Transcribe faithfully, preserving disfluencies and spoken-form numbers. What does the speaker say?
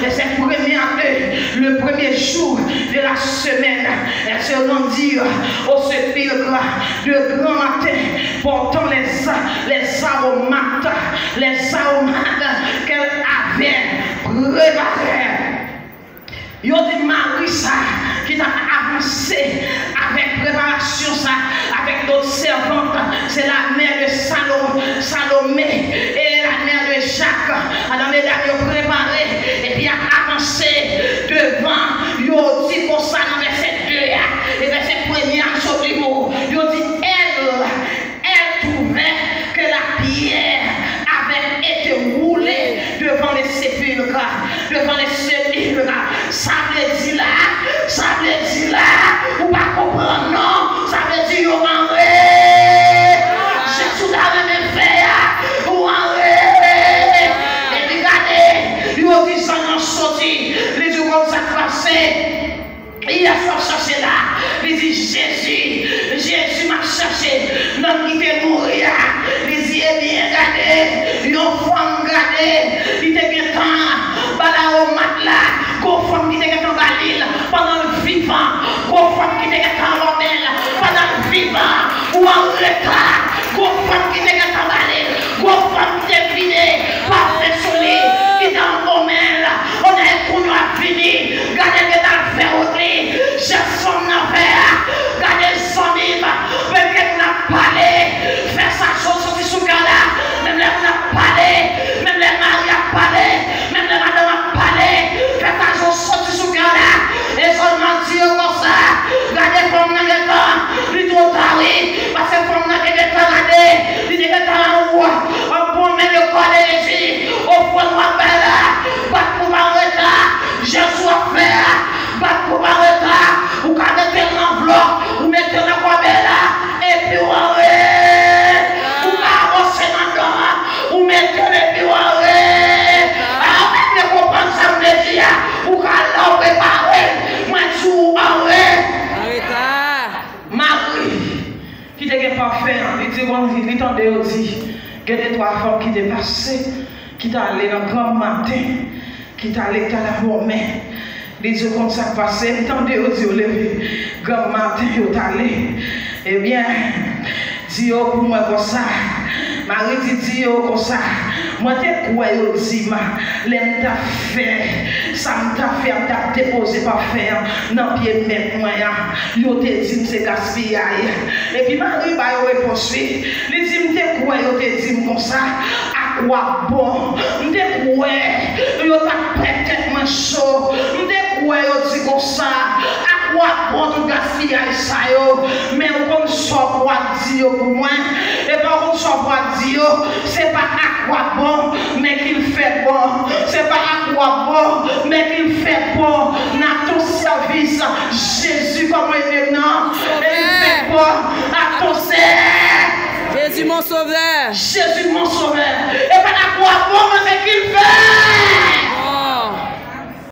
Et ces premières heures, le premier jour de la semaine, elles se rendirent au sépulcre de grand matin, portant les, les aromates, les aromates qu'elles avaient préparés. Yo di Mari sa ki t ap avanse avèk preparasyon sa, avèk dòt sèvant, se la mère de Salo-, Salomé et la mère de Jacques. Adan medam yo prepare, epi y ap avanse devan, yo di konsa nan vèsè de a, e vèsè premye a m sot li pou ou. Yo di, elle, elle trouvait que la pierre avait été roulée devant le sépulcre, devant le sépulcre. Sa vle di la, sa vle di la, ou pa konprann non. Sa vle di yo anre. Jan sou ta renmen fè a, ou anre. Epi gade, yo di zanj lan soti, li di w konn sa k pase. Yès w ap chache la, li di Jezi, Jezi m ap chache, nonm ki te mouri a. Li di, ebyen, gade, yon fanm, gade, li te gentan ba l awomat la, gon fanm ki te gentan ba li l pandan l vivan, gon fanm ki te gentan lòmen l pandan l vivan, ou anreta, gon fanm ki te gentan ba li l, gon fanm ki te vide pafen sou li, ki te angonmen l, o nèg kounye a vini, gade l gentan fè wout li, jan fanm nan fè a, gade zanmi m, men ke n ap pale, fè sa soti sou kè w la, menm lè moun ap pale, menm lè mari ap pale, menm lè madanm ap pale, fè sa soti sou kè w la, e sèlman di yo konsa, gade fanm nan gentan, li twò ta wi, paske fanm nan te gentan gade, li te gentan wè, an bon men le kò de Jezi, ofrann w ap bay la, bat pou pa reta, jès w ap fè a, bat pou pa reta, ou ka mete l nan vlòk, ou mete l nan kòbèy la, epi w anre, ou ka avanse nan dan an, ou mete l epi w anre. A, ou pa vle konprann sa m vle di a, ou ka la w prepare, mwen di w anre. Anreta. Mari, ki te gen pafen an, li di, bon, li, li tande yo di, gen de twa fanm ki te pase, ki t ale nan granm maten, ki t ale, ki t al angonmen. Li di yo konn sa k pase, li tande yo di yo leve granm maten, yo t ale. Ebyen, di yo pou mwen konsa. Mari di, di yo konsa, mwen te kwè yo di m, lè m t ap fè sa m t ap fè a, m t ap depoze pafen an nan pye mèt mwen an, yo te di m se gaspiyay. Epi Mari ba yo repons wi. Li di, m te kwè yo te di m konsa, ak w ap bon. M te kwè yo t ap pèt tèt mwen cho. M te kwè yo di konsa, ak w ap bon tout gaspiyay sa yo. Men ou konn sa w pral di yo pou mwen. E pa ou konn sa w pral di yo. Se pa ak w ap bon, men ki l fè bon. Se pa ak w ap bon, men ki l fè bon. Nan ton sèvis, Jezi kòm remnant. E li fè bon ak ton sè. Jésus mon sauveur. Jezi mon sovè. E pa ak w ap bon, men se ki l fè.